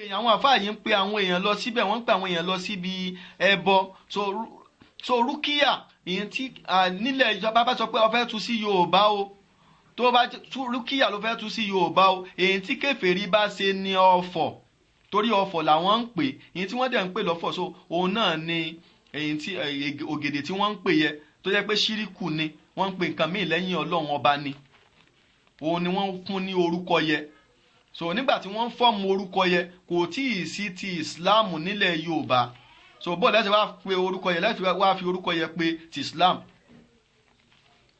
Èèyàn, àwọn àfáà yìí ń pe àwọn èèyàn lọ síbẹ̀, wọ́n ń pe àwọn èèyàn lọ síbi ẹbọ. So rúkìá ìyẹn tí nílẹ̀ ìjọba bá sọ pé ó fẹ́ tú sí Yorùbá o, tó bá tú rúkìá ló fẹ́ tú sí Yorùbá o, èyí tí kèfèrí bá ṣe ní ọ̀fọ̀, torí ọ̀fọ̀ làwọn ń pè, èyí tí wọ́n dẹ̀ ń pè lọ́fọ̀. So òun náà ni èyí tí ògèdè tí wọ́n ń pè yẹ, tó jẹ́ pé ṣíríkù ni, wọ́n ń pè nǹkan míì lẹ́yìn Ọlọ́run Ọba ni, òun ni wọ́n fún ní orúkọ yẹ. So nígbà tí wọ́n ń form orúkọ yẹ, kò tí ì sí ti Islam nílẹ̀ Yorùbá. So bó lẹ́sẹ̀ wá pe orúkọ yẹ, lẹ́sẹ̀ wá fi orúkọ yẹ pé ti Islam.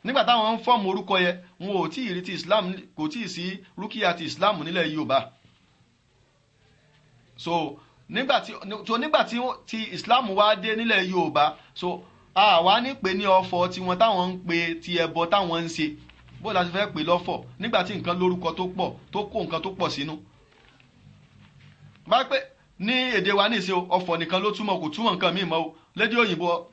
Nígbà táwọn ń form orúkọ yẹ, wọn ò tí ì rí ti Islam, kò tí ì sí rúkìá ti Islam nílẹ̀ Yorùbá. So nígbà tí ti Islam wá dé nílẹ̀ Yorùbá, so àwa ní pè ní ọ̀fọ̀ tiwọn táwọn ń pè ti ẹbọ táwọn ń ṣe. Bó la ṣe fẹ́ pè lọ́fọ̀ nígbà tí nǹkan lórúkọ tó pọ̀, tó kó nǹkan tó pọ̀ sínú? Bá pé ní èdè wa ní ìṣe, ọ̀fọ̀ nìkan ló túmọ̀, kò túmọ̀ nǹkan míì mọ́ o. Lédè òyìnbó,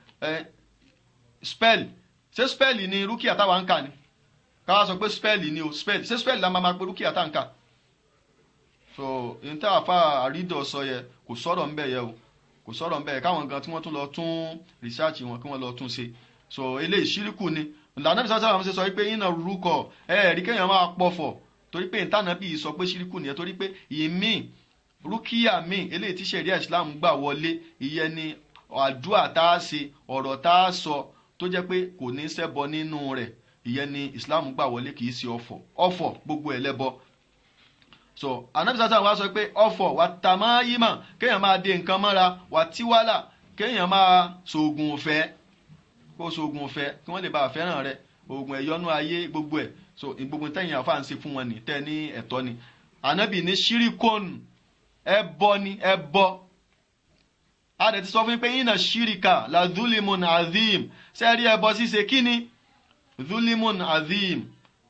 spell, ṣé spell ni rúkìá táwa ń kà ni? Káwa sọ pé spell ni o, spell, ṣé spell la máa pe rúkìá tá ń kà? So n tá àfa àrídọ̀ sọ yẹ, kò sọ̀rọ̀ ńbẹ̀ yẹ o, kò sọ̀rọ̀ ńbẹ̀ yẹ. Káwọn gan tí wọ́n tún lọ tún research wọn, kí wọ́n lọ tún ṣe. So eléyìí, ṣíríkù ni. Ìlànà bí sọ́sọ́ àwọn ṣe sọ pé iná rúkọ ẹ rí kéèyàn máa pọ̀fọ̀, torí pé ìtànà bí sọ pé ṣíríkù nìyẹn, torí pé ìmíì rúkìá míì eléyìí tí ṣẹ̀ríà Islam gbà wọlé, ìyẹn ni àdúrà tá a ṣe, ọ̀rọ̀ tá a sọ tó jẹ́ pé kò ní ṣẹbọ nínú rẹ̀, ìyẹn ni Islam gbà wọlé, kì í ṣe ọ̀fọ̀. Ọ̀fọ̀, gbogbo ẹ̀ lẹ́bọ. So Anabi sasa wa sọ pé ọ̀fọ̀ wà tàmáyímà, kéèyàn máa de nǹkan mọ́ra, wà tíwálà, kéèyàn máa ṣoògùn ọ̀fẹ́, kó ṣoògùn ọ̀fẹ́ kí wọ́n lè bá a fẹ́ràn rẹ̀, oògùn ẹ̀yọ́nú ayé, gbogbo ẹ̀. So gbogbo tẹ̀yìn àfa ń ṣe fún wọn ní tẹ́ ní ẹ̀tọ́ ni, Anabi ní ṣíríkónù, ẹbọ ni ẹbọ. A dẹ̀ ti sọ fún yín pé inna ṣíríkà la zulimun azim. Sẹ́ẹ̀rí ẹbọ ṣíṣe, kí ni? Zulimun azim,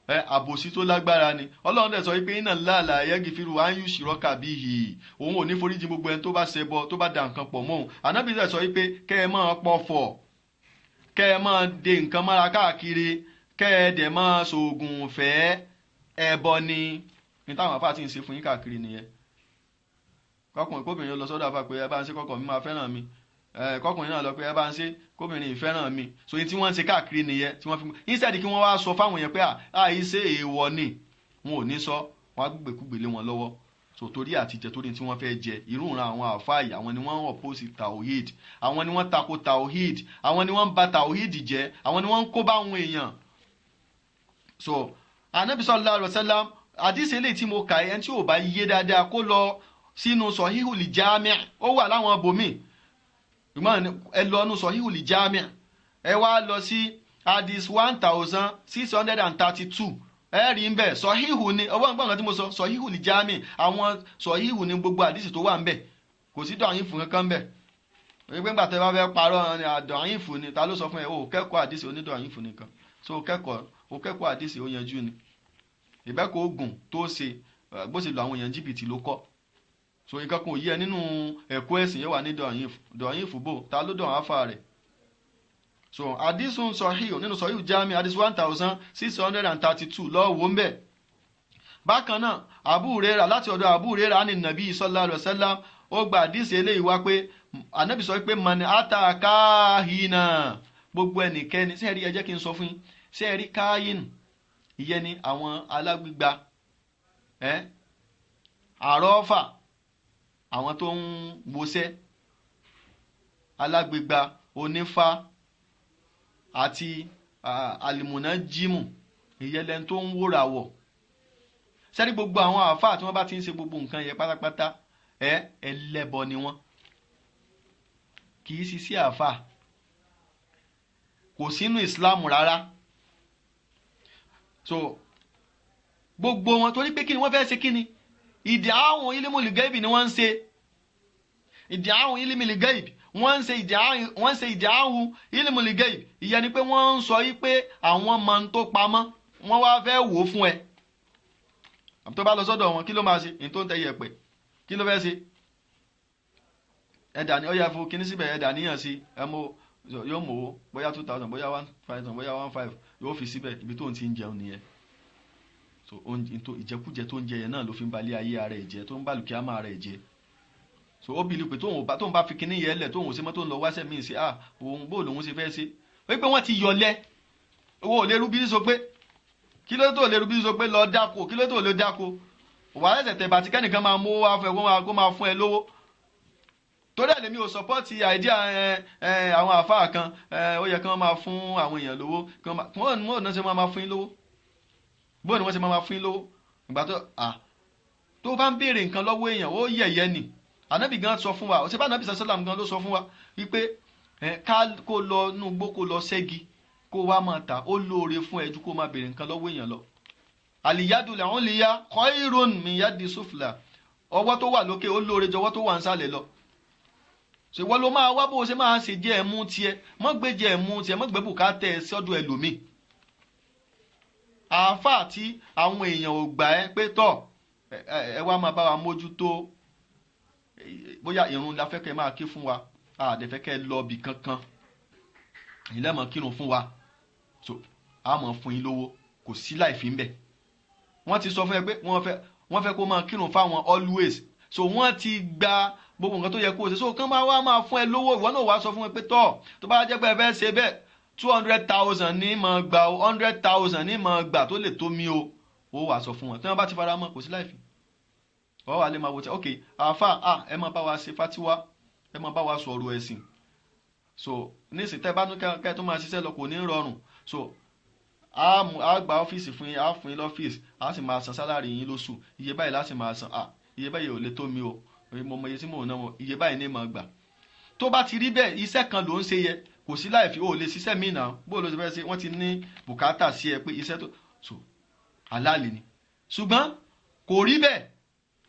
ẹ àbòsí tó lágbára ni. Ọlọ́run dẹ̀ sọ wípé inna Allaha la yaghfiru an yushraka bihi, òun ò ní foríjì gbogbo ẹni tó bá ṣẹbọ, tó bá da nǹkan pọ̀ mọ́ òun. Ànábì dẹ̀ sọ wípé kẹ́ ẹ máa pọ̀fọ̀, kẹ́ ẹ máa de nǹkan mára káàkiri, kẹ́ ẹ dẹ̀ máa ṣoògùn fẹ́, ẹbọ ni. Ní táwọn afá ti ń ṣe fún yín káàkiri nìyẹn. Kọkùnrin kóbìnrin lọ sọ́dọ̀ afá pé ẹ bá ń ṣe kọ́kọ́ mi máa fẹ́ràn mi, kọkùnrin náà lọ pé ẹ bá ń ṣe kóbìnrin ìfẹ́ràn mi. So yín tí wọ́n ń ṣe káàkiri nìyẹn, tí wọ́n fi instead kí wọ́n wá sọ fáwọn yẹn pé àìṣe èèwọ̀ ni, wọn ò ní sọ, wọn á gbègbèkúgbè lé wọn lọ́wọ́. So torí àtijẹ, torí tí wọ́n fẹ́ jẹ, irú ìran àwọn àfáà yìí, àwọn ni wọ́n ń oppose tawhid, àwọn ni wọ́n tako tawhid, àwọn ni wọ́n ń ba tawhid jẹ́, àwọn ni wọ́n ń kó bá àwọn èèyàn. So Anabi sallallahu alaihi wasallam, àdìsí eléyìí tí mo kà, ẹni tí ò bá yé dáadáa, kó lọ sínú Sahihul Jami', ó wà láwọn bòmíì, ìmọ̀ ẹ lọ nú Sahihul Jami', ẹ wá lọ sí hadith 1632, ẹ rí ń bẹ̀. Sọ̀híhù ni ọwọ́ nǹkan kan tí mo sọ, Sahihul Jami'. Àwọn sọ̀híhù ni gbogbo àdìsí tó wà ń bẹ̀, kò sí dọ̀yìn fún kankan ń bẹ̀. Wípé ńgbà tẹ́ bá fẹ́ parọ́ ni àdọ̀yìn fún ni, ta ló sọ fún ẹ? O kẹ́kọ̀ọ́ àdìsí onídọ̀yìn fún nìkan, so kẹ́kọ̀ọ́, o kẹ́kọ̀ọ́ àdìsí, ó yanjú ni ìbẹ́kọ̀ ogun tó ṣe bó ṣe lu àwọn èèyàn jìbìtì ló kọ́. So nǹkan kan ò yí ẹ nínú ẹ̀kọ́ ẹ̀sìn yẹn wà ní dọ̀yìn fún bò, ta ló dọ̀ áfà rẹ̀? So àdìsún sọ̀híù nínú Sọ̀híù Jami, àdìsún 1632, lọ́wọ́ ń bẹ̀. Bákan náà, Abu Huraira, láti ọ̀dọ̀ Abu Huraira ní nàbí sallallahu alaihi wasallam, ó gba àdìsí eléyìí wá pé Ànábì sọ pé man ata kahina, gbogbo ẹnikẹ́ni. Sẹ́ẹ̀rí, ẹ jẹ́ kí n sọ fún yín, sẹ́ẹ̀rí káyìn, ìyẹn ni àwọn alágbígba ẹ àrọ́fà, àwọn tó ń wọṣẹ́, alágbègbà, onífá àti àlìmùná jímù, ìyẹn lẹni tó ń wòràwọ̀. Sẹ́ni gbogbo àwọn àáfàá tí wọ́n bá ti ń ṣe gbogbo nǹkan yẹn pátápátá, ẹlẹ́bọ ni wọ́n, kì í ṣiṣẹ́ àáfàá, kò sínú ìsìláàmù rárá. So gbogbo wọn, torí pé kí ni wọ́n fẹ́ ṣe? Kí ni ìdí? Àwọn ilimul gaibi ni wọ́n ń ṣe, ìdí àwọn ilimul gaibi wọ́n ń ṣe, ìdí wọ́n ń ṣe, ìdí àwọn ilimul gaibi. Ìyẹn ni pé wọ́n ń sọ yí pé àwọn mọ ohun tó pamọ́, wọ́n wá fẹ́ wò ó fún ẹ. Tó bá lọ sọ́dọ̀ wọn, kí ló máa ṣe? Ní tó ń tẹ yẹ̀pẹ̀, kí ló fẹ́ ṣe? Ẹ̀dà ni ó yẹ fún kíní síbẹ̀, ẹ̀dà níyàn sí ẹ mọ, yóò mọ̀ ó bóyá 2,000, bóyá 1,000, bóyá 1,500, yóò fi síbẹ̀. Ibi tó ń ti ń jẹun nìyẹn. So ìjẹkújẹ tó ń jẹ yẹn náà ló fi ń balẹ̀ ayé ara ẹ̀ jẹ́, tó ń bàlùkí àmọ́ ara ẹ̀ jẹ́. So ó bìlí pé tóun bá fi kinní yẹn lẹ̀, tóun ò ṣe mọ́, tóun lọ wáṣẹ́ míì ṣe, ah, òun bó lòun ṣe fẹ́ ṣe. Wípé wọ́n ti yọlẹ̀, owó ò lè rú bí sọ pé kí ló tó lè rú bí sọ pé lọ dáko, kí ló tó lè dáko, wà á ẹsẹ̀ tẹ̀bà tí kẹ́nìkan máa mú wá fún ẹ, kó máa fún ẹ lówó. Torí ẹ̀ lèmi ò sọpọ́tì àìdíà àwọn àfáà kan, ó yẹ kí wọ́n máa fún àwọn èèyàn lówó, kí wọ́n máa wọ́n ṣe máa fún yín lówó, bóun ni wọ́n ṣe máa fún yín lówó. Ìgbà tó tó bá ń béèrè nǹkan lọ́wọ́ èèyàn, ó yẹ̀yẹ́ ni. Ànábì gan sọ fún wa, ọ̀sẹ̀ bá ànábì sàlám gan ló sọ fún wa wípé ká kó lọ nú gbó, kó lọ ṣẹ́gi, kó wá máa tà, ó lóore fún ẹ ju kó máa béèrè nǹkan lọ́wọ́ èèyàn lọ. Àlìyádùn làwọn lè ya khairun min yadi sufla, ọwọ́ tó wà lókè ó lóore ju ọwọ́ tó wà nísàlẹ̀ lọ. Ṣe wọ́n ló máa wá bó o ṣe máa ṣe jẹ́ ẹ̀mú tiẹ̀, mọ́ gbé jẹ́ ẹ̀mú tiẹ̀, mọ́ gbé bùkátà ẹ sọ́dọ̀ ẹlòmíì. Àáfàá tí àwọn èèyàn ò gbà ẹ́ pé tọ̀ ẹ wá máa bá wa mójútó, bóyá ìrun la fẹ́ kẹ́ máa kí fún wa, àdẹ̀fẹ́ kẹ́ lọ bì kankan, ìlẹ́mọ̀ kírun fún wa, so a mọ̀ fún yín lówó, kò sí láì fi ń bẹ̀. Wọ́n ti sọ fún ẹ pé wọ́n fẹ́ kó máa kírun fáwọn always, so wọ́n ti gba gbogbo nǹkan tó yẹ kó o ṣe, so kán máa wá máa fún ẹ lówó. Ìwọ náà wàá sọ fún ẹ pé tọ́ tó bá jẹ́ pé ẹ fẹ́ ṣe bẹ́ẹ̀, 200,000 ní máa gbà o, 100,000 ní máa gbà tó lè tó mi o, ó wàá sọ fún wọn. Tí wọ́n bá ti fara mọ́, kò sí láì fi. Wọ́n wà lè máa wò tí ok àáfà, ẹ máa bá wa ṣe fatiwa, ẹ máa bá wa sọ̀rọ̀ ẹ̀sìn. So nísìnyí tẹ́ bá tún kẹ́ tó máa ṣiṣẹ́ lọ, kò ní rọrùn. So a gba ọ́fíìsì fún yín, a fún yín lọ́fíìsì, a sì máa san sálárì yín lóṣù, iye báyìí la sì máa san, iye báyìí ò lè tó mi o, mo mọ iye tí mò ń ná wọn, iye báyìí ní máa gbà. Tó bá ti rí bẹ́ẹ̀, iṣẹ́ kan ló ń ṣe yẹ, kò sí láì fi, o lè ṣiṣẹ́ míì náà, bó ló ṣe fẹ́ ṣe, wọ́n ti ní bùkátà sí ẹ pé iṣẹ́ tó so aláàlì ni. Ṣùgbọ́n kò rí bẹ́ẹ̀,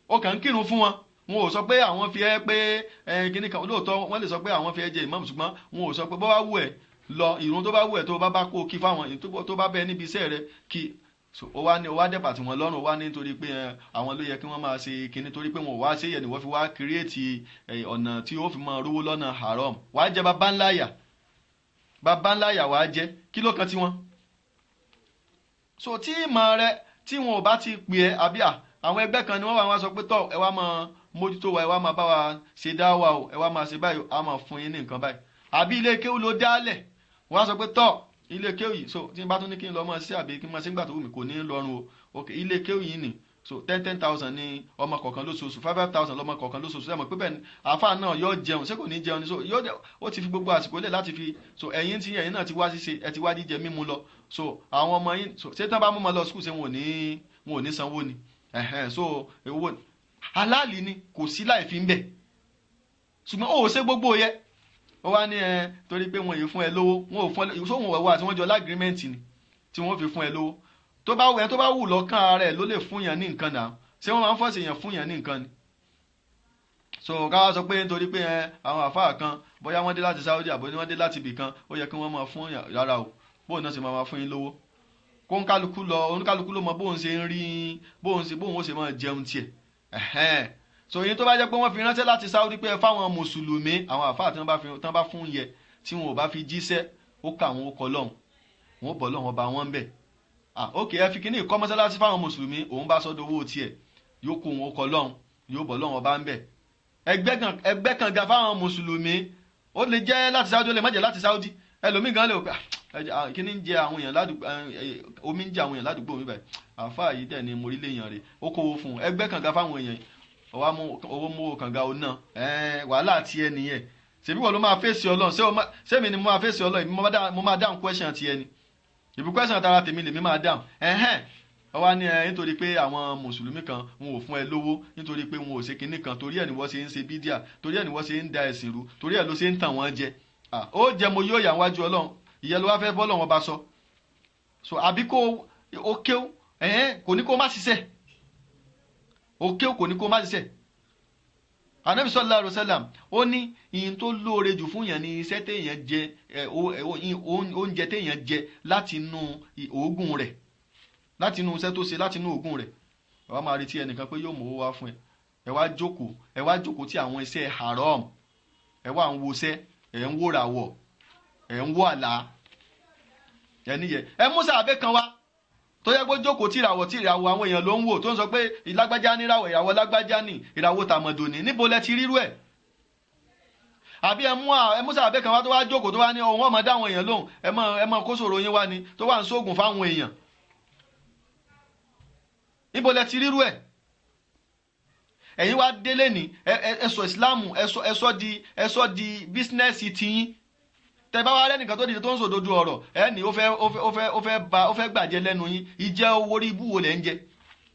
ó kàn ń kírun fún wọn, wọn ò sọ pé àwọn fi ẹ́ pé kíní kan, lóòótọ́ wọ́n lè sọ pé àwọn fi ẹ́ jẹ ìmáàmù, ṣùgbọ́n wọn ò sọ pé bó bá wù ẹ́ lọ, ìrun tó bá wù ẹ́ tó bá bá kó kí fáwọn, tó bá bẹ níbi iṣẹ́ rẹ kí. So ó wá ní ó wá dẹ́pà tí wọ́n lọ́rùn, ó wá ní nítorí pé àwọn ló yẹ kí wọ́n máa ṣe kíní, torí pé wọn ò wá ṣe yẹ ni wọ́n fi wá kírètì ọ̀nà tí ó fi máa rówó lọ́nà haram. Wàá jẹ bàbá ńlá yà, bàbá ńlá yà wàá jẹ, kí ló kan tí wọ́n. So tí ìmọ̀ rẹ tí wọn ò bá ti pè ẹ́, àbí àwọn ẹgbẹ́ kan ni wọ́n wá sọ pé tọ́ ẹ wá máa mójútó wa, ẹ wá máa bá wa ṣe dá wa o, ẹ wá máa ṣe báyìí, a máa fún yín ní nǹkan báyìí. Àbí ilé kéwú ló dálẹ̀, wọ́n á sọ pé tọ́ ilé kéwú yìí, so tí n bá tún ní kí n lọ mọ́ sí àbí kí n máa ṣe ń gbà tó wù mí, kò ní lọ́rùn o. Ok, ilé kéwú yìí nì, so 10,000 ní ọmọ kọ̀ọ̀kan lóṣooṣù, 5,000 lọ́mọ kọ̀ọ̀kan lóṣooṣù. Ẹ mọ̀ pé bẹ́ẹ̀ ni àáfàá náà yóò jẹun, ṣé kò ní jẹun ni? So yóò ó ti fi gbogbo àsìkò lẹ̀ láti fi, so ẹ̀yin tí ẹ̀yin náà ti wá ṣíṣe, ẹ ti wá jíjẹ mímu lọ, so àwọn ọmọ yín, so ṣé tán bá mú ọmọ lọ skul, ṣé wọn ò ní sanwó ni? So owó aláàlì ni, kò sí láì fi ń bẹ̀. Ṣùgbọ́n ó ṣe gbogbo yẹ, ó wá ní ẹ torí pé wọn yìí fún ẹ lówó, wọn ò fún ẹ, sóhun ọwọ́ àti wọn jọ lágrímẹ́ǹtì ni tí wọ́n fi fún ẹ lówó. Tó bá wù ẹ, tó bá wù lọ́kàn ara ẹ ló lè fún yàn ní nǹkan náà, ṣé wọ́n máa ń fọ́ọ̀sì yàn fún yàn ní nǹkan ni? So ká wá sọ pé nítorí pé àwọn àfáà kan bóyá wọ́n dé láti Saudi àbí wọ́n dé láti ibì kan, ó yẹ kí wọ́n máa fún yàn, rárá o. Bóun náà ṣe máa fún yín lówó, kó ń kálukú lọ, oníkálukú ló mọ bóun ṣe ń rí, bóun ṣe bóun ó ṣe máa jẹun tiẹ̀. So yín tó bá jẹ́ pé wọ́n fi ránṣẹ́ láti Saudi pé fáwọn mùsùlùmí, àwọn àfáà tí wọ́n bá fún yẹ, tí wọn ò bá fi jíṣẹ́, ó kà wọn ó kọ lọ́hùn, wọn ó bọ̀ lọ́hùn ọba wọn ń bẹ̀. Ok, ẹ fi kíní ìkọ́ mọ́sálásí fáwọn mùsùlùmí, òun bá sọ́dọ̀ owó tiẹ̀, yóò kó wọn ó kọ lọ́hùn, yóò bọ̀ lọ́hùn ọba ń bẹ̀. Ẹgbẹ́ kan ga fáwọn mùsùlùmí, ó lè jẹ́ láti Saudi, ó lè má jẹ́ láti Saudi. Ẹlòmíì gan lè wò pé kíní ń jẹ àwọn èèyàn ládùúgbò, omi ń jẹ àwọn èèyàn ládùúgbò mi báyìí, àfáà yìí dẹ̀ ni mo rí léèyàn rè, ó kówó fún un, ẹgbẹ́ kan ga fáwọn èèyàn, ọwọ́ owó mú kànga òun náà, wàhálà tiẹ̀ nìyẹn. Ṣèbí wọ́n ló máa fèsì Ọlọ́run, ṣé mi ni mo máa fèsì Ọlọ́run? Mo máa dáhùn question tiẹ̀ ni, ìbí question tara tèmi lèmi máa dáhùn. Ọwọ́ ní ẹ nítorí pé àwọn mùsùlùmí kan wọn ò fún ẹ lówó, nítorí pé wọn ò ṣe kinní kan, torí ẹ ni wọ́n ṣe ń ṣe bídíà, torí ẹ ni wọ́n ṣe ń da ẹ̀sìn rú, torí ẹ ló ṣe ń tàn wọ́n jẹ. Ó jẹ mo yóò yà wájú Ọlọ́run, ìyẹn ló wá fẹ́ bọ́ lọ́wọ́ bá sọ. So àbí kó o kéw, kò ní kó má ṣiṣẹ́, o kéw kò ní kó má ṣiṣẹ́. Ànábì sallallahu alaihi wasallam ó ní ìyìn tó lóore jù fún yàn ní iṣẹ́ téèyàn jẹ, oúnjẹ téèyàn jẹ láti inú òógùn rẹ̀, láti inú iṣẹ́ tó ṣe, láti inú òógùn rẹ̀. Ẹ wá máa retí ẹnìkan pé yóò mú owó wá fún ẹ. Ẹ wá jókòó, ẹ wá jókòó tí àwọn iṣẹ́ haram, ẹ wá ń woṣẹ́, ẹ ń wòràwọ̀, ẹ ń wò àlá, ẹ níyẹ. Ẹ mú sàbẹ kan wá tó yẹ kó jókòó tí ìràwọ̀ tí ìràwọ̀ àwọn èèyàn ló ń wò, tó ń sọ pé ìlágbájá níràwọ̀, ìràwọ̀ lágbájá ní ìràwọ̀ tàmọ̀dò ní, níbo lẹ ti rírú ẹ̀? Àbí ẹ mú sàbẹ̀ kan wá tó wá jókòó tó wá ní òun ọmọ dáwọn èèyàn lóhùn, ẹ mọ kó sòrò yín wá ni, tó wà ń sóògùn fáwọn èèyàn. Níbo lẹ ti rírú ẹ̀? Ẹ̀yin wá délé ní ẹ sọ ìsìláàmù, ẹ sọ di bísínẹ́sì tiyín. Tẹ bá wá rẹ́nìkan tó dìde tó ń sòdodo ọ̀rọ̀, ẹ ní ó fẹ́ gbàjẹ́ lẹ́nu yín. Ìjẹ́ owó orí ibú wo lẹ̀ ń jẹ?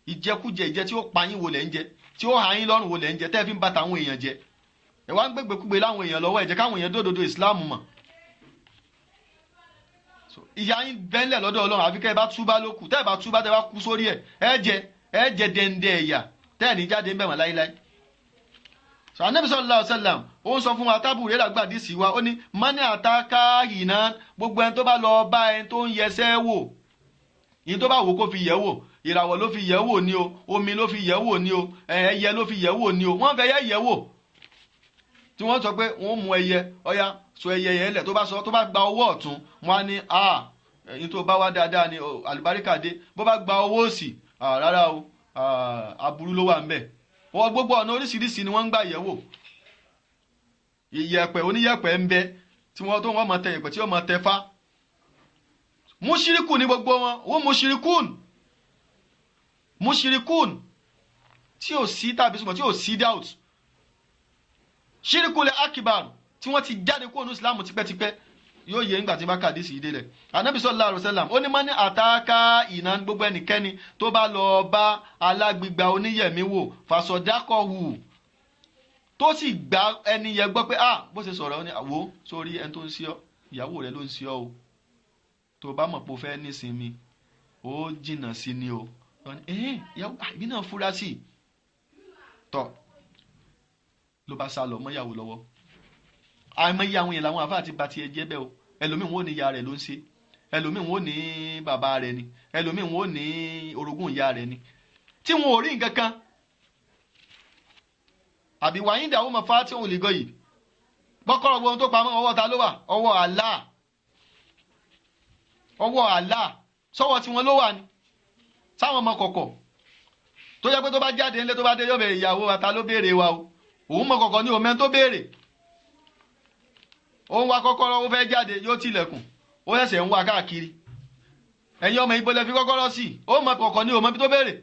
Ìjẹkújẹ, ìjẹ tí ó pa yín wo lẹ̀ ń jẹ? Tí ó hà yín lọ́rùn wo lẹ̀ ń jẹ? Tẹ́ fi ń ba tàwọn èèyàn jẹ. Ẹ wá ń gbégbékúgbé láwọn èèyàn lọ́wọ́, ẹ jẹ́ káwọn èèyàn dódodo ìsìláàmù mọ̀. Ìyá yín bẹ́ńlẹ̀ lọ́dọ̀ Ọlọ́run, àfi kẹ́ ẹ bá túbá ló kù. Tẹ́ ẹ bá túbá, tẹ́ ẹ bá kú sórí ẹ̀, ẹ jẹ dẹ́ndẹ́ ẹ̀yà tẹ́ ẹ̀ ní jáde ń bẹ̀ wọ́n láíláí. So Ànábì sallallahu alaihi wasallam ó ń sọ fún wa, tábù rẹ̀ gbàdí sí wa, ó ní mani àtàkà yìnyín, gbogbo ẹni tó bá lọ bá ẹni tó ń yẹsẹ́ wò, yìí tó bá wò kó fi yẹ̀ wò, ìràwọ̀ ló fi yẹ̀ wò ni o, omi ló fi yẹ̀ wò ni o, ẹyẹ ló fi yẹ̀ wò ni o, wọ́n fẹ́ yẹ yẹ̀ wò. Tí wọ́n sọ pé wọ́n mú ẹyẹ, ọya sọ ẹyẹ yẹn lẹ̀, tó bá sọ, tó bá gba owó ọ̀tún, wọ́n á ní a ẹ̀yin tó bá wá dáadáa ni àlùbáríkà dé. Bó bá gba owó òsì, rárá o, aburú ló wà ń bẹ̀. Wọ́n gbogbo ọ̀nà oríṣiríṣi ni wọ́n ń gbà yẹ̀ wò. Ìyẹ̀pẹ̀ oníyẹ̀pẹ̀ ń bẹ tí wọ́n tó wọ́n máa tẹ yẹ̀pẹ̀ tí wọ́n máa tẹ fá. Mùṣírikù ni gbogbo wọn, wọ́n mùṣírikùn, mùṣírikùn tí ò sí tàbí sùnmọ̀ tí ò sí doubt. Ṣírikùlẹ̀ akibar tí wọ́n ti jáde kúrò ní Ìsìlámù tipẹ́tipẹ́, yóò yẹ nígbà tí bá kàdí sí ìdílẹ̀. Ànábì sallallahu alaihi wasallam ó ní mọ́ ní àtàkà ìná, gbogbo ẹnikẹ́ni tó bá lọ bá alágbègbà oníyẹ̀mí wò, fàṣọdákọ̀hù, tó sì gba ẹni yẹn gbọ́ pé ah bó ṣe sọ̀rọ̀ ó ní àwò sórí ẹni tó ń ṣe ọ́, ìyàwó rẹ̀ ló ń ṣe ọ́ o, tó bá mọ̀ pé o fẹ́ nísinmi ó jìnnà sí ni o. Ìyàwó ìbí náà fura sí i tọ́ ló bá sá lọ mọ́ ìyàwó lọ́wọ́. Àìmọye àwọn èèyàn làwọn àfáà ti ba tiẹ̀ jẹ́ bẹ́ẹ̀ o. Ẹlòmíì wọn ò ní ìyá rẹ̀ ló ń ṣe, ẹlòmíì wọn ò ní bàbá rẹ̀ ni, ẹlòmíì wọn ò ní orogún ìyá rẹ̀ ni, tí wọn ò rí nǹkan kan. Àbí wàyí ìdààmú mọ̀ fá tí òun lè gọ yìí, bọ́kọ́rọ̀ gbogbo tó pamọ́ ọwọ́ ta ló wà? Ọwọ́ Allah, ọwọ́ Allah, sọ́wọ́ tí wọ́n ló wà ní sáwọn ọmọ kọ̀kọ̀ tó jẹ́ pé tó bá jáde ńlẹ̀ tó bá dé yóò béèrè ìyàwó wa, ta ló béèrè wa o? Òun mọ̀ kọ̀kọ̀ ní òmẹ́ tó béèrè. Ó ń wá kọ́kọ́rọ́, ó fẹ́ jáde, yóò tilẹ̀kùn, ó ṣẹ̀ṣẹ̀ ń wá káàkiri. Ẹ̀yin ọmọ ibo lẹ fi kọ́kọ́rọ́ sí? Ó mọ̀ kọ̀kọ̀ ní òmọ́ bí tó béèrè,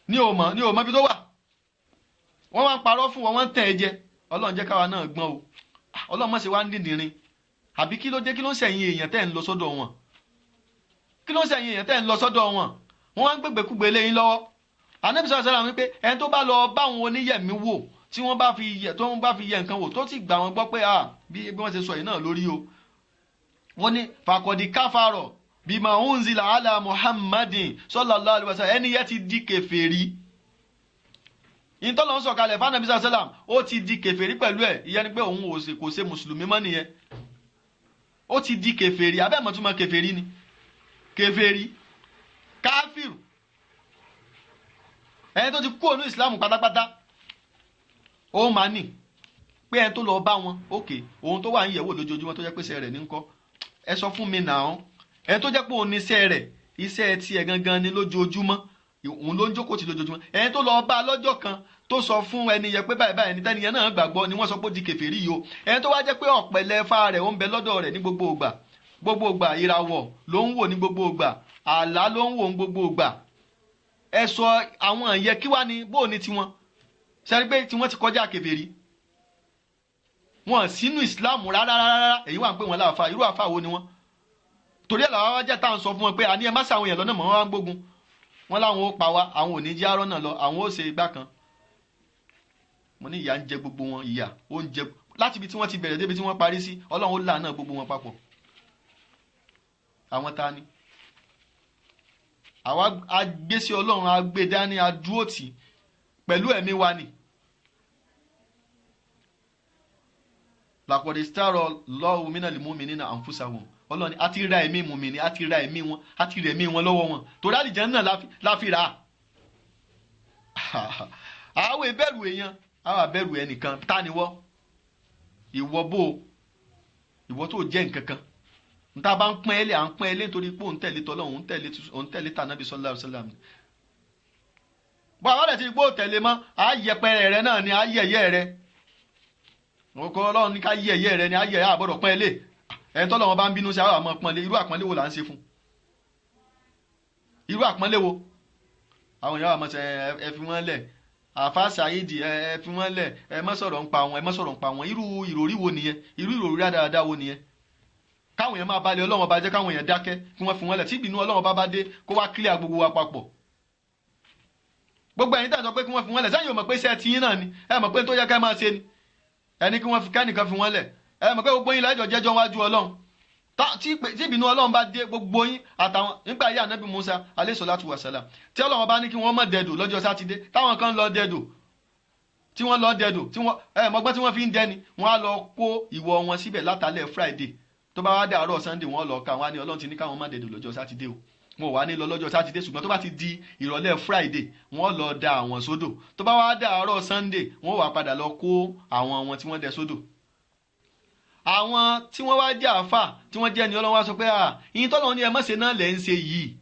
ní òmọ́ ní òmọ́ bí tó wà. Wọ́n wá ń parọ́ fún wọn, wọ́n ń tẹ̀ ẹ́ jẹ. Ọlọ́run jẹ́ káwa náà gbọ́n o. Ọlọ́run má ṣe wá ń dìndìnrín. Àbí kí ló dé, kí ló ń ṣẹ̀yìn èèyàn tẹ́ ń lọ sọ́dọ̀ wọn? Kí ló ń ṣẹ̀yìn èèyàn tẹ́ ń lọ sọ́dọ̀ wọn? Wọ́n wá ń gbégbékúgbé lé yín lọ́wọ́. Ànábì sallallahu alaihi wasallam wípé ẹni tó bá lọ bá àwọn oníyẹ̀mí wò, tí wọ́n bá fi yẹ, tó ń bá fi yẹ nǹkan wò, tó sì gbà wọ́n gbọ́ pé ah bí wọ́n ṣe sọ yìí náà lórí o. Wọ́n ní fàkọ̀dí káfàrọ̀ bima unzila ala Muhammadin sallallahu alaihi wasallam, ẹni yẹn ti di kèfèrí. Ìtọ́lọ́ ń sọ̀kalẹ̀ fún Ànábì sallallahu alaihi wasallam, ó ti di kèfèrí pẹ̀lú ẹ̀. Ìyẹn ni pé òun kò ṣe mùsùlùmí mọ́ nìyẹn. Ó ti di kèfèrí. Abẹ́ mọ̀túnmọ̀ kèfèrí ni kèfèrí, káfíìrù, ẹni tó ti kú ònú ìsìlámù pátápátá. Ó máa nì pé ẹni tó lọ bá wọn, òkè òun tó wà ń yẹ̀wò lójoojúmọ́ tó jẹ́ pé iṣẹ́ rẹ̀ ní ń kọ́. Ẹ sọ fún mi nàá, ẹni tó jẹ́ pé òun ní iṣẹ́ rẹ̀, iṣẹ́ tiẹ̀ gangan ni lójoojúmọ́, òun ló ń jókòó tì lójoojúmọ́. Ẹni tó lọ bá lọ́jọ́ kan tó sọ fún ẹni yẹn pé báyìí báyìí ní tẹ́ni yẹn náà gbàgbọ́ ni wọ́n sọ pé ó di kèfèrí yìí o. Ẹni tó wá jẹ́ pé ọ̀pẹ̀lẹ̀ fa rẹ̀ ó ń bẹ lọ́dọ̀ rẹ̀ ní gbogbo ìgbà, gbogbo ìgbà ìràwọ̀ ló ń wò ní gbogbo ìgbà, àlá ló ń wò ní gbogbo ìgbà. Ẹ sọ àwọn ìyẹn kí wá ní bó ní tiwọn? Sẹ́ni pé tiwọn ti kọjá kèfèrí, wọn sínú ìsìláàmù rárá rárá. Èyí wà ń pè wọn láàfa, irú àfa wo ni wọn? Torí ẹ̀ làwọn wájà tá à ń sọ fún wọn pé àní ẹ má sàwọn èèyàn lọ́nà mọ́, wọn wá ń gbógun wọn láwọn ó pa wá, àwọn ò ní jẹ́ àárọ̀ náà lọ, àwọn ó ṣe igbá kan. Mo ní ìyà ń jẹ gbogbo wọn, ìyà ó ń jẹ láti ibi tí wọ́n ti bẹ̀rẹ̀ débi tí wọ́n parí sí. Ọlọ́run ó láàánà gbogbo wọn papọ̀. Àwọn ta ni àwa agbésí Ọlọ́run agbé dání, adúró tì pẹ̀lú ẹ̀mí wa ni. Làkọ̀dé sítárọ̀ lọ́wọ́ mínà lè mú mi nínú àǹfùsàwọn. Ọlọ́run ni a ti ra ẹ̀mí mú mi ni, a ti ra ẹ̀mí wọn, a ti rẹ̀ ẹ̀mí wọn lọ́wọ́ wọn, torí àlìjánnà la fi rà á. Àwọn ìbẹ̀rù èèyàn, àwọn àbẹ̀rù ẹnìkan. Ta ni wọ́? Ìwọ bó ìwọ tó jẹ́ nǹkan kan nta bá ń pọ́n ẹlẹ́, à ń pọ́n ẹlẹ́ nítorí pé òun tẹ̀lé tọ́lọ́, òun tẹ̀lé tànàbí sallallahu alaihi wasallam. Bọ́ àwọn ọ̀rẹ́ ti gbó tẹ̀lé mọ́, à yẹpẹrẹ rẹ náà ni, à yẹ̀yẹ́ rẹ. Ọkọ Ọlọ́run ní ká yí ẹ̀yẹ́ rẹ ni ayé ẹ̀ àbọ̀dọ̀ pọ́n ẹ lé. Ẹni tọ́lọ́run bá ń bínú sí àwọn àmọ́ pọ́n lé. Irú àpọ́nlé wo là ń ṣe fún? Irú àpọ́nlé wo? Àwọn èèyàn àmọ́ ẹ fi wọ́n lẹ̀, àfa Saidi ẹ fi wọ́n lẹ̀, ẹ má sọ̀rọ̀ ń pa wọn, ẹ má sọ̀rọ̀ ń pa wọn. Irú ìròrí wo nìyẹn? Irú ìròrí rádaràda wo nìyẹn? Káwọn èèyàn máa balẹ̀ Ọlọ́run bá jẹ́, káwọn èèyàn dákẹ́ kí wọ́n fi wọ́n lẹ̀. Tí ìbínú Ọlọ́run bá bá dé, kó wá clear gbogbo wa papọ̀. Gbogbo ẹ̀yin tá à ń sọ pé kí wọ́n fi wọ́n lẹ̀, sẹ́yìn ò mọ̀ pé iṣẹ́ tiyín náà ni? Ẹ mọ̀ pé tó yẹ ká máa ṣe ni ẹni kí wọ́n fi kẹ́nìkan fi wọ́n lẹ̀. Ẹ mọ̀ pé gbogbo yín lẹ́jọ́ jẹ́jọ́ wájú Ọlọ́run. Tí ìbínú Ọlọ́run bá dé, gbogbo yín àtàwọn nígbà yí ànábì Musa alayhi salatu wa salam, tí Ọlọ́run bá ní kí wọ́n má dẹ̀dò lọ́jọ́ sátidé, táwọn kan lọ dẹ̀dò, tí wọ́n lọ dẹ̀dò, tí wọ́n ẹ mọ̀gbọ́n tí wọ́n fi ń dẹni, wọ́n á lọ kó ìwọ wọn síbẹ̀ látàlẹ́ Friday. Tó bá wá dàárọ̀ Sunday, wọ́n lọ ká wọn á ní Ọlọ́run ti ní káwọn má dẹ̀dò lọ́jọ́ sátidé o. Wọn ò wá ní lọ lọ́jọ́ sátidé, ṣùgbọ́n tó bá ti di ìrọ̀lẹ́ Friday, wọ́n lọ da àwọn sódò. Tó bá wá dàárọ̀ Sunday, wọ́n wá padà lọ kó àwọn wọn tí wọ́n dẹ sódò. Àwọn tí wọ́n wá jẹ́ àáfà tí wọ́n jẹ́ ẹni Ọlọ́run wá sọ pé ìyín tọ́lọ́run ní ẹ má ṣe náà lẹ́ ń ṣe yìí,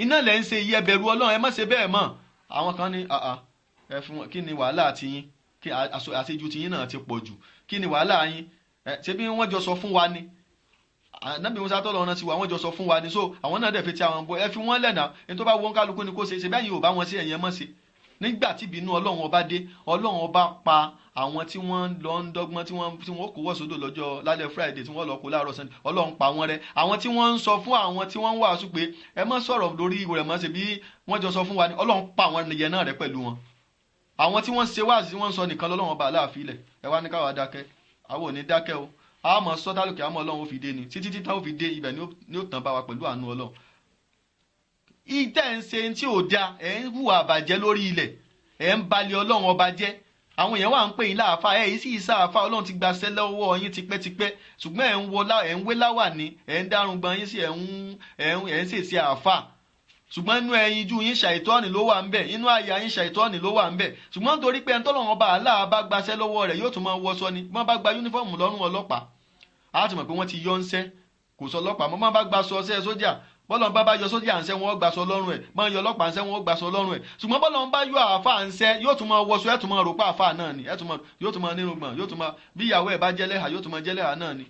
iná lẹ́ ń ṣe yìí, ẹ bẹ̀rù Ọlọ́run, ẹ má ṣe bẹ́ẹ̀ mọ́. Àwọn kan ní ẹ fún wọn, kí ni wàhálà tiyín? Kí àṣejù tiyín náà ti pọ̀ jù, kí ni wàhálà yín? Ṣé bí wọ́n jọ sọ fún wa ni Ànábì Musa tọ́lọ́run ti wà, wọ́n jọ sọ fún wa ni. So àwọn náà dẹ̀ fi ti àwọn bọ́, ẹ fi wọ́n lẹ̀nà, ẹni tó bá wọ́n kálukú ni kó ṣe, ṣe bẹ́ẹ̀ yìí ò bá wọn sí, ẹ̀yẹn mọ́ ṣe. Nígbà tí ìbínú Ọlọ́run ọba dé, Ọlọ́run ọba pa àwọn tí wọ́n lọ ń dọ́gbọ́n, tí wọ́n kó wọ́ sódò lọ́jọ́ lálẹ́ Friday, tí wọ́n lọ kó láàárọ̀ Sunday, Ọlọ́run pa wọ́n rẹ́. Àwọn tí wọ́n ń sọ fún àwọn tí wọ́n ń wàásù pé ẹ má sọ̀rọ̀ lórí rẹ̀ mọ́, ṣe bí wọ́n jọ sọ fún wa ni, Ọlọ́run pa àwọn yẹn náà rẹ́ pẹ̀lú wọn. Àwọn tí wọ́n ṣe wáàsí tí wọ́n ń sọ nìkan lọ́lọ́run ọba aláàfin ilẹ̀. Ẹ wá ní káwa dákẹ́, àwọn ò ní dákẹ́ o. A mọ̀ sọ tálùkì àmọ́ Ọlọ́run ó fi dé ni, títí títà ó fi dé ibẹ̀ ni ó tàn bá wa pẹ̀lú àánú Ọlọ́run. Ìtẹ́ ń ṣe tí ò da, ẹ̀ ń hùwà àbàjẹ́ lórí ilẹ̀, ẹ̀ ń balẹ̀ Ọlọ́run ọba jẹ́. Àwọn èèyàn wà ń pè yín láàfáà, ẹ̀ yìí sì sáàfáà, Ọlọ́run ti gbaṣẹ́ lọ́wọ́ yín tipẹ́tipẹ́, ṣùgbọ́n ẹ̀ ń wé láwàní, ẹ̀ ń dárúgbọ́n yín sí, ẹ̀ ń ṣèṣe àáfàá, ṣùgbọ́n inú ẹyinjú yín ṣàìtọ́ọ̀nì ló wà ń bẹ̀, inú àyà yín ṣàìtọ́ọ̀nì ló wà ń bẹ̀. Ṣùgbọ́n nítorí pé ẹni tọ́lọ́run ọba Allah bá gbaṣẹ́ lọ́wọ́ rẹ̀ yóò tún máa wọṣọ ni. Wọ́n bá gba yúnífọ́ọ̀mù lọ́rùn ọlọ́pàá, á ti mọ̀ pé wọ́n ti yọ ń sẹ́, kò sọ ọlọ́pàá mọ́. Bá gba sọ ọsẹ́ sójà, bọ́lọ̀ bá bá yọ sójà ń sẹ́, wọ́n gbaṣọ lọ́rùn ẹ̀, bọ́n yọ ọlọ́pàá ń sẹ́, wọ́n gbaṣọ lọ́rùn ẹ̀. Ṣùgbọ́n bọ́lọ̀ bá yọ àáfàá ń sẹ́, yóò tún máa wọṣọ, ẹ̀ tún máa rò pé àáfàá náà ni, ẹ̀ tún máa yóò tún máa nírùngbọ̀n, yóò tún máa bí ìyàwó ẹ̀ bá jẹ́lẹ́hà, yóò tún máa jẹ́lẹ́hà náà ni.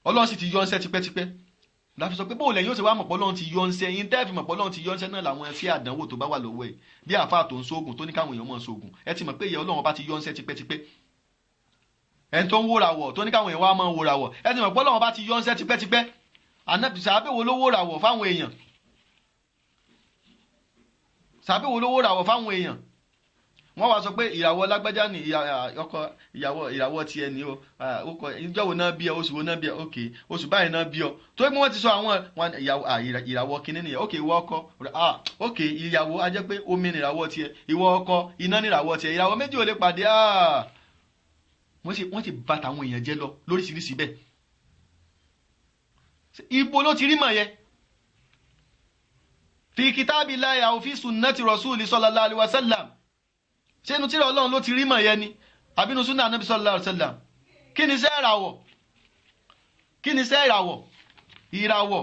Ọlọ́run sì ti yọ ń sẹ́ tipẹ́tipẹ́. Láfi sọ pé bóò lẹ́yìn ó ṣe wá mọ̀pọ̀ Ọlọ́run ti yọ ń sẹ́ yín, tẹ́ẹ̀fì mọ̀pọ̀ Ọlọ́run ti yọ ń sẹ́ náà làwọn ẹṣẹ́ àdánwò tó bá wà lọ́wọ́ ẹ̀, bí àáfàá tó ń sóògùn tó ní káwọn èèyàn máa sóògùn, ẹ ti mọ̀ pé ìyá Ọlọ́run bá ti yọ ń sẹ́ tipẹ́tipẹ́. Ẹni tó ń wóra wọ̀ tó ní káwọn èèyàn wá máa wóra wọ̀, ẹ ti mọ̀ pé Ọlọ́run bá ti yọ ń sẹ́ tipẹ́tipẹ́. Sàbẹ̀wò ló wóra wọ̀ fáwọn èèyàn? Sàbẹ̀wò ló wóra wọ̀ fáwọn èèyàn? Wọ́n wá sọ pé ìràwọ̀ lágbájá ni ọkọ ìyàwó, ìràwọ̀ tiẹ̀ ni o, ọkọ ìjọ wo náà bí ẹ, oṣù wo náà bí ẹ, ok oṣù báyìí náà bí ọ, tó pé wọ́n ti sọ àwọn ìràwọ̀ kínní nìyẹn, ok ìwọ ọkọ, ok ìyàwó, a jẹ́ pé omi ni ìràwọ̀ tiẹ̀, ìwọ ọkọ iná ni ìràwọ̀ tiẹ̀, ìràwọ̀ méjì ò lè pàdé. Wọ́n ti bà tàwọn èèyàn jẹ́ lọ lóríṣiríṣi bẹ́ẹ̀. Ibo ló ti rí mọ̀ yẹn? Fi kitabillahi aw fi sunnati rasuli sallallahu alaihi wasallam. Ṣé inú tírà Ọlọ́run ló ti rí mọ̀ yẹn ni, àbínú súnà Ànábì sallallahu alaihi wasallam? Kí ni iṣẹ́ ìràwọ̀? Kí ni iṣẹ́ ìràwọ̀? Ìràwọ̀.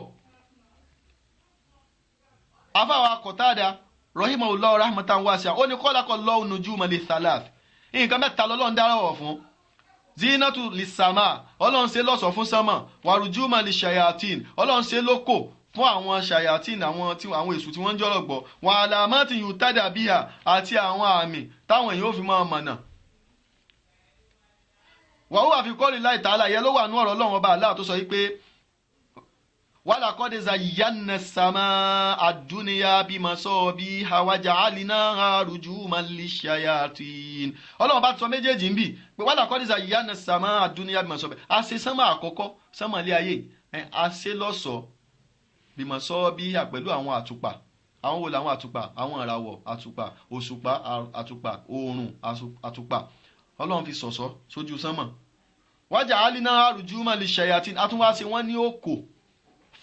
Afáwa Qatada rahimahullahu rahmatan wasi'a, ó ní khalaqallahu nujuma li thalath. Nǹkan mẹ́ta lọ́lọ́run dá ìràwọ̀ fún. Zinatu lisama, Ọlọ́run ṣe lọ́ṣọ̀ọ́ fún sánmà. Warujuma li shayatin, Ọlọ́run ṣe lóko fún àwọn ṣayatin, àwọn èṣù tí wọ́n ń jọ́rọ̀ gbọ́. Wa alamati yutada biha, àti àwọn àmì táwọn èèyàn ò fi máa mọ̀nà. Wa huwa fi qawli Allahi ta'ala, yẹn ló wà ní ọ̀rọ̀ Ọlọ́run ọba Allah tó sọ yìí pé walaqad zayyana as-samaa ad-dunya bimasabiha wa ja'alnaha rujuman lish-shayatin. Ọlọ́run bá ti sọ méjèèjì ń bì pé walaqad zayyana as-samaa ad-dunya bimasabiha, a ṣe sánmà àkọ́kọ́, sánmà ilé ayé, a ṣe lọ́ṣọ̀ọ́ bimasabiha pẹ̀lú àwọn àtùpà. Àwọn wo làwọn àtùpà? Àwọn ìràwọ̀ àtùpà, òṣùpá àtùpà, oòrùn àtùpà. Ọlọ́run fi ṣọ̀ṣọ́ sójú sánmà. Wa ja'alnaha rujuman lish-shayatin, a tún wá ṣe wọ́n ní òkò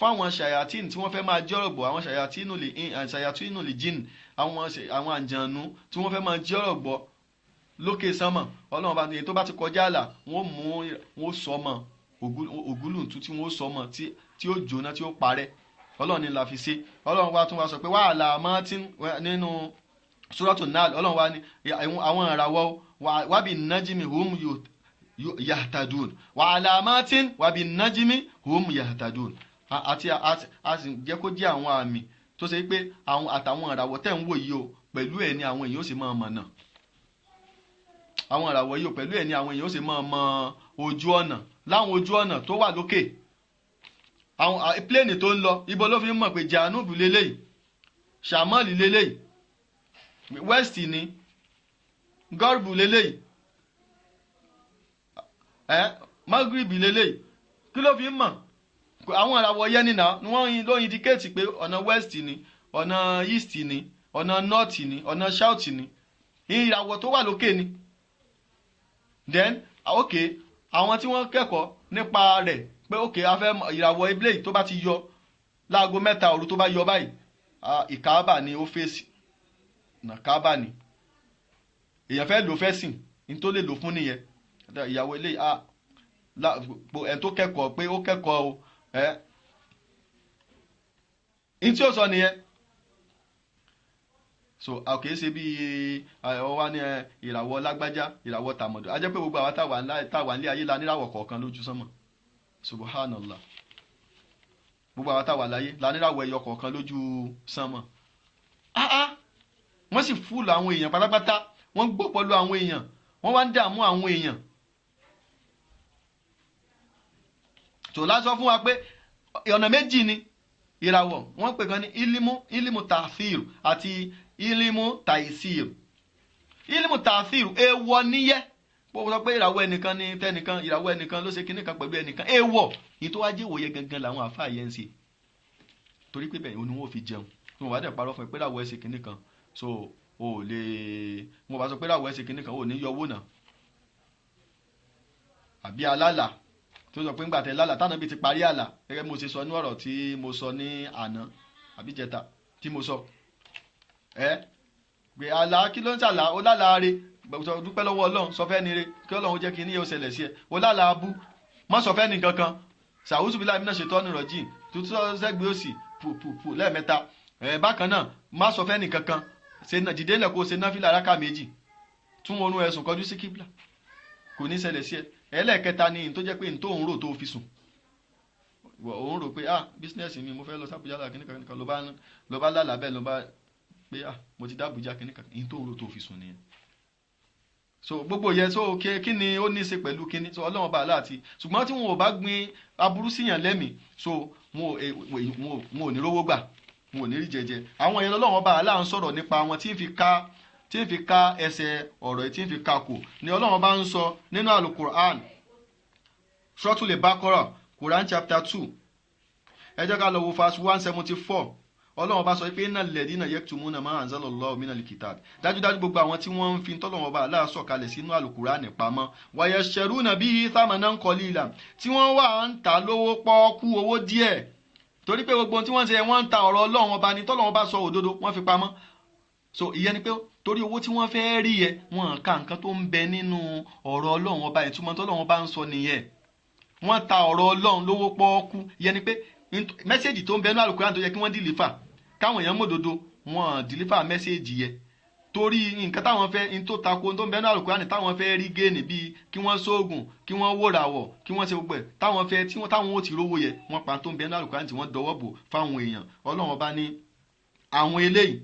fáwọn ṣayatin tí wọ́n fẹ́ máa jọ́rọ̀ gbọ́, àwọn ṣayatinu lè jìn, àwọn àǹjànú tí wọ́n fẹ́ máa jọ́rọ̀ gbọ́ lókè sánmà. Ọlọ́run bá ní tó bá ti kọjá àlà, wọ́n mú wọ́n sọ mọ́ ògúlùntún tí wọ́n sọ mọ́ tí ó jóná tí ó parẹ́. Ọlọ́run ní la fi ṣe. Ọlọ́run wa tún wá sọ pé wàhálà mọ́tí nínú Suratu Nahl, Ọlọ́run wa ní àwọn ìràwọ̀ wábì nájìmí hum yahtadun wa alamatin wa bin najmi hum yahtadun. Àti a sì jẹ́ kó jẹ́ àwọn àmì tó ṣe pé àwọn àtàwọn ìràwọ̀ tẹ̀ ń wò yìí o, pẹ̀lú ẹ̀ ni àwọn èèyàn ó sì máa mọ̀nà. Àwọn ìràwọ̀ yìí o, pẹ̀lú ẹ̀ ni àwọn èèyàn ó sì máa mọ ojú ọ̀nà, láwọn ojú ọ̀nà tó wà lókè. Àwọn pléènì tó ń lọ, ibo ló fi ń mọ̀ pé Janúbù leléyìí, Ṣàmọ́ọ̀lì leléyìí, West ni, Gọ́rùbù leléyìí, Magribi leléyìí. Kí ló fi ń mọ̀? Àwọn ìràwọ̀ yẹn nìyà ni wọ́n ló indicate pé ọ̀nà West ni, ọ̀nà East ni, ọ̀nà North ni, ọ̀nà South ni, ìràwọ̀ tó wà lókè ni. Then ok, àwọn tí wọ́n kẹ́kọ̀ọ́ nípa rẹ̀ pé ok, a fẹ́ ìràwọ̀ eléyìí tó bá ti yọ láago 3 òru, tó bá yọ báyìí, ìkáàbà ni ó fèsì nà, káàbà ni èèyàn fẹ́ lò fẹ́ sìn ní tó lè lò fún nìyẹn. Ìyàwó eléyìí, ẹ̀ tó kẹ́kọ̀ọ́ pé ó kẹ́kọ̀ọ́ o, ẹ̀ ní tí ó sọ nìyẹn. So a kìí ṣe bí ọ wá ní ìràwọ̀ lágbájá, ìràwọ̀ tàmọ̀dò. A jẹ́ pé gbogbo àwa táwa nílé ayé la níràwọ̀ kọ̀ọ̀kan lójú sánmọ̀. Subhanallah. Gbogbo àwa táwa láyé la níràwọ̀ ẹyọ kọ̀ọ̀kan lójú sánmọ̀. Wọ́n sì fúlù àwọn èèyàn pátápátá, wọ́n gbọ́ pẹ̀lú àwọn èèyàn, wọ́n wá ń dààmú àwọn èèyàn. Tó lásọ fún wa pé ọ̀nà méjì ni ìràwọ̀, wọ́n pè kan ní ilimu tàfíìrù àti ilimu tàìsíìrù. Ilimu tàfíìrù èèwọ̀ níyẹ́. Bó sọ pé ìràwọ̀ ẹnìkan ní tẹnìkan, ìràwọ̀ ẹnìkan ló ṣe kinní kan pẹ̀lú ẹnìkan, èèwọ̀ ní tó wá jẹ́ ìwòye gangan làwọn àfáà yẹn ń ṣe, torí pé bẹ́ẹ̀ ni wọ́n fi jẹun. Tí wọ́n bá dẹ̀ parọ́ fún ẹ pé ìràwọ̀ ẹ ṣe kinní kan, so o ò lè, wọ́n bá sọ pé ìràwọ̀ ẹ ṣe kinní kan, o ò ní yọ owó náà. Àbí alálà tó sọ pé ńgbà tẹ lálà tánà bí ti parí àlà, gẹ́gẹ́ mo ṣe sọ ní ọ̀rọ̀ tí mo sọ ní àná àbí jẹta tí mo sọ ẹ pé àlà kí ló ń ṣàlà, ó lálàá re, dúpẹ́ lọ́wọ́ Ọlọ́run, sọ fẹ́ ni re kí Ọlọ́run jẹ́ kí ní yóò ṣẹlẹ̀ sí ẹ. Ó lálàá abú, má sọ fẹ́ ni kankan, ṣàwùsù bí láàmì náà ṣètò ọ̀nà rọ̀jìn tuntun sẹ́gbẹ́ òsì pùpùpù lẹ́ẹ̀mẹ́ta. Bákan náà má sọ fẹ́ ni kankan, ṣe dìde lẹ̀ kó ṣe náfìlà rákà 2, tún oorun ẹ̀sùn kọjú sí kíbla, kò ní ṣẹlẹ̀ sí ẹ. Ẹlẹ́ẹ̀kẹta ni tó jẹ́ pé n tó ń rò tó fi sùn, òun rò pé ah bísínẹ́sì mi mo fẹ́ lọ sábùjá là kíníkan kíníkan, ló bá lálàá bẹ́ẹ̀, ló bá pé ah mo ti dábùjá kíníkan, n tó ń rò tó fi sùn nìyẹn. So gbogbo yẹn, so kí ni ó ní í ṣe pẹ̀lú kíní? So Ọlọ́run bá aláàtì, ṣùgbọ́n tí wọn ò bá gbin aburú síyàn lẹ́mìí, so wọn ò ní rówó gbà, wọn ò ní rí jẹjẹ. Àwọn yẹn Ọlọ́run bá aláà ń sọ̀rọ̀ nípa wọn tí ń fi ká ẹsẹ̀ ọ̀rọ̀ tí ń fi ka kò ní Ọlọ́run bá ń sọ nínú Al-Qur'an, Suratul Baqarah, Quran chapter 2, ẹ jẹ́ ká lọ wo verse 174. Ọlọ́run bá sọ pé innal ladhina yaktumuna ma anzalallahu minal kitab, dájúdájú gbogbo àwọn tí wọ́n ń fi tọ́lọ́run bá Allah sọ̀kalẹ̀ sínú Al-Qur'an pamọ́, wa yashtaruna bihi thamanan qalila, tí wọ́n wà ń ta lówó pọ́ọ́kú owó díẹ̀, torí pé gbogbo tí wọ́n ń ṣe wọ́n ń ta ọ̀rọ̀ Ọlọ́run ọba ni, tọ́lọ́run bá sọ òdodo wọ́n fi pamọ́. So ìyẹn ni pé torí owó tí wọ́n fẹ́ rí yẹ, wọ́n ka nǹkan tó ń bẹ nínú ọ̀rọ̀ Ọlọ́run ọba, ìtumọ̀ tọ́lọ́run bá ń sọ nìyẹn. Wọ́n ta ọ̀rọ̀ Ọlọ́run lówó pọ́ọ́kú, ìyẹn ni pé mẹ́sẹ̀gì tó ń bẹ nínú Al-Qur'an tó yẹ kí wọ́n dìlífà káwọn èèyàn mọ̀dodo, wọ́n dìlífà mẹ́sẹ̀gì yẹ, torí nǹkan táwọn fẹ́ ní tó tako tó ń bẹ nínú Al-Qur'an táwọn fẹ́ rí géènì, bíi kí wọ́n sóògùn, kí wọ́n wòràwọ̀, kí wọ́n ṣe gbogbo ẹ̀ táwọn fẹ́ tí táwọn ò ti rówó yẹ, wọ́n pa tó ń bẹ nínú Al-Qur'an tí wọ́n dọwọ́ bò fáwọn èèyàn. Ọlọ́run ọba ní àwọn eléyìí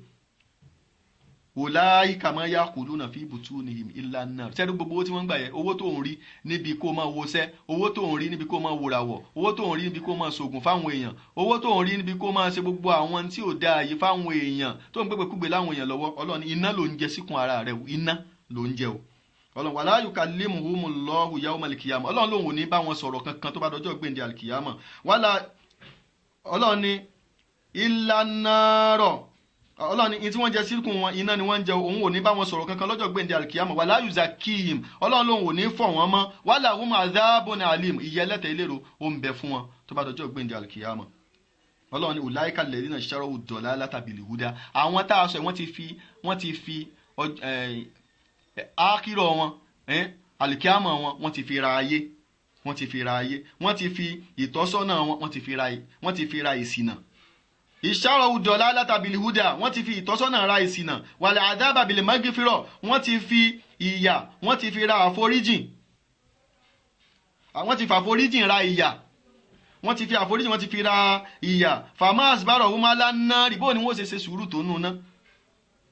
wòláyíkà máa yá kùlù náà fi butunihim illa an-nar. Sẹ́dú gbogbo owó tí wọ́n ń gbà yẹn, owó tó ń rí níbi kó máa wọṣẹ́, owó tó ń rí níbi kó máa wòràwọ̀, owó tó ń rí níbi kó máa ṣògùn fáwọn èèyàn, owó tó ń rí níbi kó máa ṣe gbogbo àwọn tí ò dáa yìí fáwọn èèyàn, tó ń gbégbé kúgbe láwọn èèyàn lọ́wọ́, Ọlọ́run iná ló ń jẹ síkùn ara rẹ̀, iná ló ń jẹ o. Ọlọ́run wala yukallimuhumullahu yawmal qiyamah, Ọlọ́run lòun ò ní bá wọn sọ̀rọ̀ kankan tó bá dọjọ́ gbèǹde àlùkìyàmọ̀. Wala Ọlọ́run ní illa an-nar, Ọlọ́run ní tí wọ́n jẹ síkùn wọn iná ni wọ́n ń jẹ, òun ò ní bá wọn sọ̀rọ̀ kankan lọ́jọ́ gbèǹde àlùkìyàmọ̀. Wala yuzakihim, Ọlọ́run lòun ò ní fọ̀ wọ́n mọ́. Wala hum adhabun alim, ìyà ẹlẹ́tẹ̀ ìlérò ó ń bẹ fún wọn tó bá dọjọ́ gbèǹde àlùkìyàmọ̀. Ọlọ́run ní ulaika alladhina ishtaraw ad-dalalata bil-huda, àwọn tá a sọ wọ́n ti fi ákírọ̀ wọn, àlùkìyàmọ̀ wọn, wọ́n ti fi ra ayé, wọ́n ti fi ra ayé, wọ́n ti fi ìtọ́sọ́nà wọn, wọ́n ti fi ra ìṣìnà. Ìṣàrọ̀ udọ̀lá látàbílì húdà, wọ́n ti fi ìtọ́sọ́nà ra ìṣìnà. Wàlẹ̀ àdábàbílì mọ́gífírọ̀, wọ́n ti fi ìyà, wọ́n ti fi ra àforíjìn. Àwọn ti fàforíjìn ra ìyà, wọ́n ti fi àforíjìn, wọ́n ti fi ra ìyà. Famas bárọ̀ wọ́n máa lánàá rí, bó ni wọ́n ṣe ṣe sùúrù tó nù ná.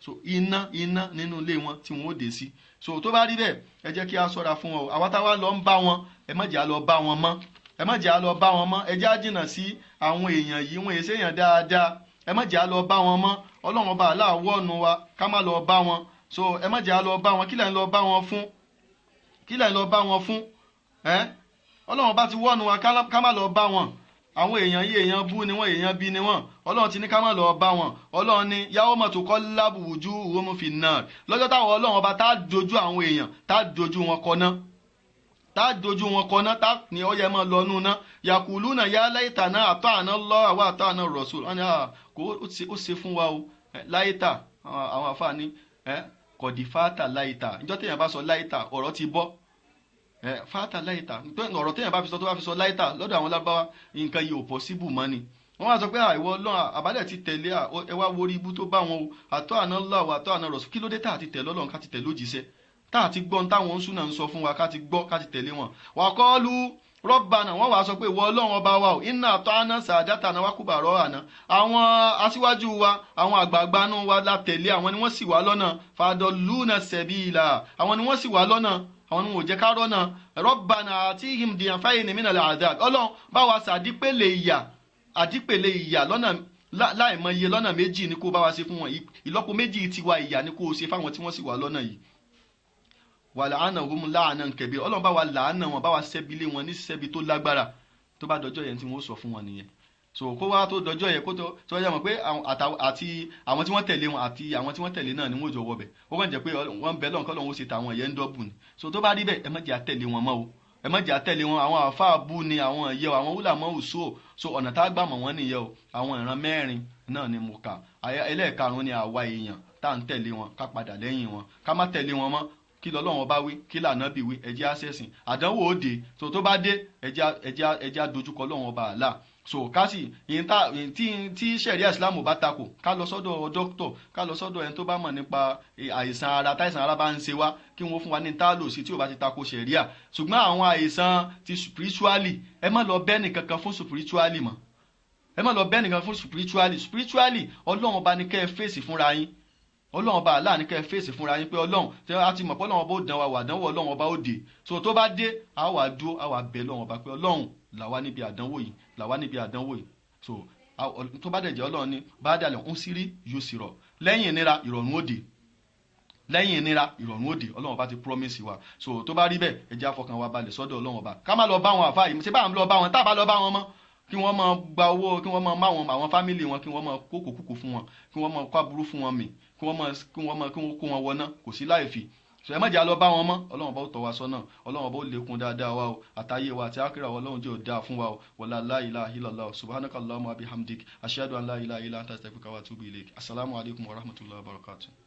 So iná iná nínú ilé wọn tí wọ́n ó dé sí. So tó bá rí bẹ́ẹ̀, ẹ jẹ́ kí a ṣọ́ra fún wọn o. Àwa táwa lọ ń bá wọn, ẹ má jẹ́ á lọ bá wọn mọ́, ẹ má jẹ́ á lọ bá wọn mọ́. Ẹ jẹ́ á jìnnà sí àwọn èèyàn yìí, wọ́n èsè èèyàn dáadáa. Ẹ má jẹ́ á lọ bá wọn mọ́. Ọlọ́run ọba aláwọ̀ ọ̀nù wa ká má lọ bá wọn. So ẹ má jẹ́ á lọ bá wọn. Kí lẹ̀ ń lọ bá wọn fún? Kí lẹ̀ ń lọ bá wọn fún? Ẹ́ Ọlọ́run bá ti wọ́nu wa ká má lọ bá wọn. Àwọn èèyàn yìí, èèyàn bú ni wọ́n, èèyàn bí ni wọ́n. Ọlọ́run ti ní ká má lọ bá wọn. Ọlọ́run ní yàwó mọ̀tò kọ́ lábùwùjú òun fi nà lọ́jọ́ táwọn Ọlọ́run ọba tá a dojú àwọn èèyàn, tá a dojú wọn kọ ná, tá a dojú wọn kọ ná, tá ní ọyẹ máa lọ nù ná. Yàkùlù náà yá láìta náà àtọ́ àná lọ́ àwọn àtọ́ àná rọ̀ṣù. Wọ́n ní kò ó ṣe fún wa o láìta. Àwọn àfààní kọ̀dífàtà láìta. Ìjọ́ téèyàn bá sọ láìta, ọ̀rọ̀ ti bọ́ fata láìta. Ọ̀rọ̀ téèyàn bá fi sọ, tó bá fi sọ láìta lọ́dọ̀ àwọn lábáwá, nǹkan yìí ò possible mọ́ ni. Wọ́n wá sọ pé àìwọ Ọlọ́run àbálẹ̀ ti tẹ̀lé, ẹ wá worí ibú tó bá wọn o. Àtọ́ àná lọ́wọ́ àtọ́ àná rọ̀ṣù. Kí ló dé tá àti tẹ̀lé Ọlọ́run, ká ti tẹ̀lé òjíṣẹ́, tá àti gbọ́ ohun táwọn ń súnà ń sọ fún wa, ká ti gbọ́, ká ti tẹ̀lé wọn? Wà kọ́ lu rọ́bànà, wọ́n wàá sọ pé ìwọ Ọlọ́run ọba wa o, iná àtọ́ àná sàdátà náà wákùbà rọ́ àná, àwọn aṣíwájú wa, àwọn àgbààgbà nù wa la tẹ̀lé, àwọn ni wọ́n sì wá lọ́nà. Fàdọ̀lúnà sẹ̀bíìlà, àwọn ni wọ́n sì wá lọ́nà, àwọn ni wọn ò jẹ́ ká rọ́nà. Rọ́bànà àti ìhìndìyàn fáyé ní mí nàlẹ́ àdá. Ọlọ́run bá wa sàdípèlè ìyà, àdípèlè ìyà lọ́nà láìmọye lọ́nà méjì ni kó bá wa ṣe fún wọn. Ìlọ́po méjì tiwa ìyà ni kó o ṣe fáwọn tí wọ́n sì wà lọ́nà yìí. Wà láàánà òun láàánà nkẹ̀bí. Ọlọ́run bá wa làánà wọn, bá wa ṣẹ́bi lé wọn ní ṣẹ́bi tó lágbára. Tó bá dọjọ́ yẹn, tí wọ́n sọ fún wọn nìyẹn. So kó wá tó dọjọ́ yẹn, kó tó yẹ mọ̀ pé àti àwọn tí wọ́n tẹ̀lé wọn àti àwọn tí wọ́n tẹ̀lé náà ni wọ́n jọ wọbẹ̀. Ó kàn jẹ́ pé wọ́n bẹ lọ́nkọ́ lọ́wọ́ ṣe tàwọn yẹn ń dọ́bù ni. So tó bá rí bẹ́ẹ̀, ẹ má jẹ́ àtẹ̀lé wọn mọ́ o, ẹ má jẹ́ àtẹ̀lé wọn. Àwọn àáfàá bú ni àwọn ìyẹ́ o, àwọn wúlà mọ́ òṣù o. So ọ̀nà tá a gbà mọ̀ wọ́n nìyẹn o. Àwọn ìran mẹ́rin náà ni mo kà. Ẹlẹ́ẹ̀karùn-ún ni àwa èèyàn tá à ń tẹ̀lé wọn, ká padà lẹ́yìn wọn, ká má tẹ̀lé wọn mọ́. Kí lọ́lọ́run bá wí, kí lànà bí wí, ẹ jẹ́ á ṣẹ̀sìn. Àdánwò òde so tó bá dé, ẹ jẹ́ á dojúkọ Ọlọ́run ọba àlà. So ká sì tí tí sẹ̀ríà Islam bá takò, ká lọ sọ́dọ̀ dókítọ̀, ká lọ sọ́dọ̀ ẹni tó bá mọ̀ nípa àìsàn ara. Táìsàn ara bá ń ṣe wá, kí wọ́n fún wa ní tá lò sí tí ò bá ti takò sẹ̀ríà. Ṣùgbọ́n àwọn àìsàn ti spiritually, ẹ má lọ bẹ́ẹ̀ nìkankan fún spiritually mọ́. Ẹ má lọ bẹ́ẹ̀ nìkan fún spiritually. Spiritually, Ọlọ́run ọba ní kẹ́ ẹ fèsì fúnra yín. Ọlọ́run ọba àlá ní kẹ́ ẹ fèsì fúnra yín, pé Ọlọ́run tí a ti mọ̀ pé Ọlọ́run ọba ó dán wa wà, àdánwò Ọlọ́run ọba ó dé. So tó bá dé, a wà dúró, a wà bẹ̀ Ọlọ́run ọba pé Ọlọ́run là wá níbi àdánwò yìí, là wá níbi àdánwò yìí. So tó bá dẹ̀ jẹ́ Ọlọ́run ní bá dàlẹ̀ ń sírí yóò sì rọ̀. Lẹ́yìn ìnira, ìrọ̀rùn ó dé. Lẹ́yìn ìnira, ìrọ̀rùn ó dé. Ọlọ́run ọba ti promise wa. So tó bá rí bẹ́ẹ̀, ẹ jẹ́ á fọkàn wa balẹ̀ sọ́dọ̀ Ọlọ́run ọba, ká má lọ bá wọn àfáà yìí. Ṣé bá ń lọ bá wọn, tá a bá lọ bá wọn mọ́, kí wọ́n máa gba owó, kí wọ́n máa má wọn àwọn family wọn, kí wọ́n máa kó kòkúkò fún wọn, kí wọ́n máa kó aburú fún wọn mì, kí wọ́n kó wọn wọná, kò sí láì fi. So ẹ má jẹ́ á lọ bá wọn mọ́. Ọlọ́run bá ó tọ́ wa sọ́nà. Ọlọ́run bá ó lékun dáadáa wa o, àtayé wa àti ákírà wa. Ọlọ́run jẹ́ ò dáa fún wa o. Wala la ilaha illallah. Subhanaka allahumma bihamdik, ashhadu an la ilaha illa anta, astaghfiruka wa atubu ilayk. Assalamu alaikum wa rahmatullahi wa barakatuh.